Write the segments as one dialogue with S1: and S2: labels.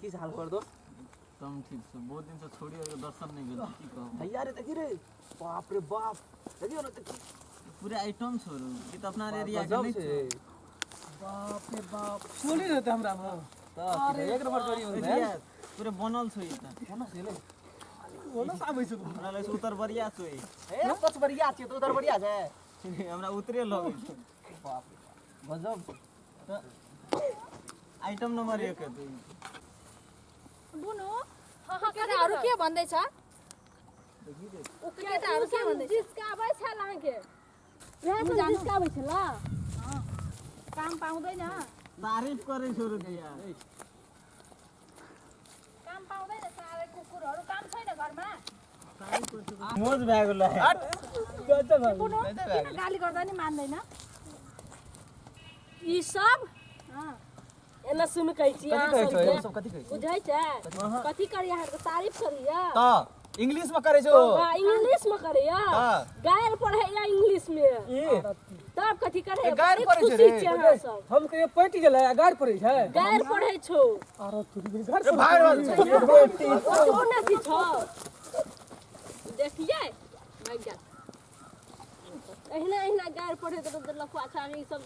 S1: की हाल खबर दोस्त?
S2: एकदम ठीक छै। बहुत दिन से छोड़ी आर के दर्शन नहि भेल, की कहब।
S1: भैया रे, देखी रे, बाप रे बाप, देखियो ना, देखी।
S2: पूरा आइटम छोड़ू ई तऽ अपना एरिया के
S1: गजब
S2: नहि
S1: छै।
S2: छौ।
S3: बाप रे बाप, चोरी रहते हमरा में।
S1: तऽ एक नंबर चोरी होलै।
S2: एरिया पूरे बनल छौ ई तऽ।
S1: कोना से ले?
S3: ओना से आबै छै।
S2: हमरा लगै छै उत्तर बरिया छौ ई।
S1: ए, पचबरिया छियै तऽ उधर बढ़िया छै।
S2: हमरा उतरे लगै छै।
S1: बाप रे बाप, गजब छै।
S2: आइटम नंबर एक हेतै ई।
S4: बुनु, केटाहरू के भन्दैछ? केटाहरू के भन्दैछ?
S5: जिस्काबै छल अहाँके, वएह सब जिस्काबै छल।
S4: काम पाउँदैन।
S2: तारीफ करै छौ रे भैया।
S4: काम पाउँदैन साह्रै कुकुरहरू, काम छैन घरमा।
S2: मोज भए गेलै।
S4: बुनु, किन गाली गर्दा नि मान्दैन
S5: ई सब? एना सुन कहै छी अहाँ
S1: कथी कहै छौ?
S5: सबके।
S1: सब कथी कहै छौ?
S5: बुझै छै कथी करिया? अहाँके तारीफ करिया।
S1: तऽ इंग्लिश में करै छौ।
S5: हाँ, इंग्लिश में करैया।
S1: हाँ।
S5: गायर पढ़ैया इंग्लिश में।
S1: ई
S5: तब कथी करे?
S1: गायर
S5: बड़ी
S1: पढ़ै छै
S5: खुशी
S1: रे।
S5: छियै अहाँ सब।
S3: हम कहियो पटि गेलै आ गारि पड़ै छै।
S5: गायर पढ़ै छौ।
S3: आरो तू घर
S1: भाग रहल छै।
S5: ओ ने अथी छौ, देखियै भागि गेल। अहिना अहिना गायर पढ़ैत रहतै लफुआ छा। ई सब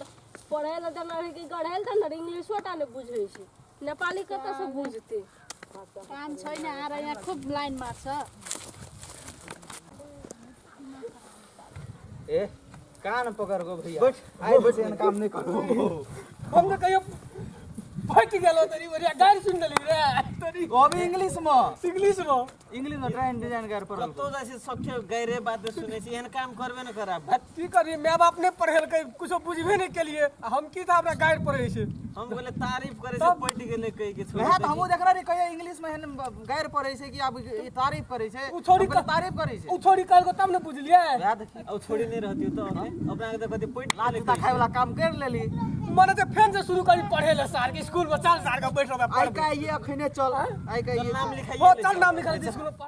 S5: पढ़ै लए देने रहै कि गढ़ै लए देने रहै? इंग्लिशो टा नहि बुझै छै, नेपाली कतऽसँ बुझतै?
S4: काम छैन आएर यहाँ खुब लाइन मार्छ।
S1: ए, कान पकड़ गो भैया, बैठ। आइ बैठ, एहन काम नहि करू।
S3: हम तऽ कहियो पटि गेलो तरी ओरिया गारि सुनि लेली रे तरी।
S1: वो भी इंग्लिश में।
S3: इंग्लिश में,
S1: इंग्लिश में ड्राइंग डिजाइन कर पड़ल।
S2: कतौ जाइ छै, सबके गैरे बात सुनै छै। एहन काम करबे ने करब।
S3: की करी, माय बाप नहि पढ़ेलकै, कुछो बुझबे नहि केलिए आ हम की था, हमरा गारि पड़ै छै।
S2: हम बोले तारीफ करे छै, पटि गेलै कहि के छोड़ि।
S1: वएह तऽ हमहूँ देखने रही, कहियो इंग्लिश में एहन गारि पड़ै छै कि आब ई तारीफ करै छै।
S3: उ छोड़ी
S1: हम कहलियै तारीफ करै छै।
S3: उ छोड़ी कहलको तब ने बुझलियै।
S1: वएह देखी।
S2: अब छोड़ी नहि रहती तऽ अपना के तऽ कथी पटि
S1: लात
S2: गेलै।
S1: जूता खाय वाला काम कर लेली।
S3: मने तऽ फेन से शुरू करी पढ़े ले सार के स्कूल में, चल सार के बैठ रहबै।
S1: आइ का ये अखने चल, आइ का
S2: चल
S1: ये
S2: नाम
S3: हो
S2: लिखाइए।
S3: चल, नाम लिखा स्कूल में।